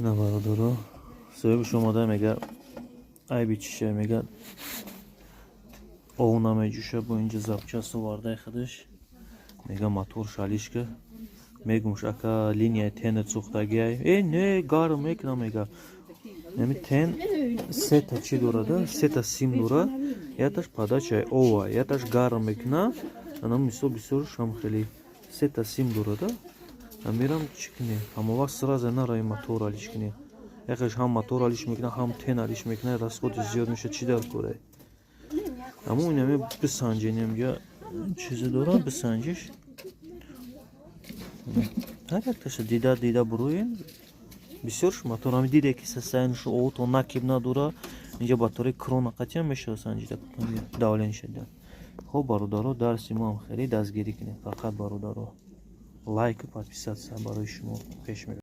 Ина, бародаро, соҳибаш омада, мега, айби чиша, мега, ов намеҷӯша. Бо инҷа запчасть овардаи худаш, мега, мотор шалишка. Мегумш, ака, линияи тена сӯхтагиай. Э, не, гарм мекунам, мега. Ами тен сета чӣ дорада, сета сим дора, яташ подачаи ова, яташ гарм мекуна. Ана, мисол, бисёршам хеле сета сим дорада. Амирам чӣ кунем? Ҳама вақт сразу нараи мотор алиш кунем. Яхеш ҳам мотор алиш мекуна, ҳам тен алиш мекуна, расходи зиёд меша. Чӣ дар кора? Аммо инаме бисанҷен, инҷа чизе дора, бисанҷиш. Ҳар якташа дида дида буроен. Бисёр мотор ҳами диде, ки состояниешу ото накиб надора. Инҷа батареи крона қатъиян мешава санҷида давлениша дида. Хоб, бародаро, дарси мо ҳам хеле дастгирӣ кунед. Фақат, бародаро, лайку подписаться барои шумо пеш меравад.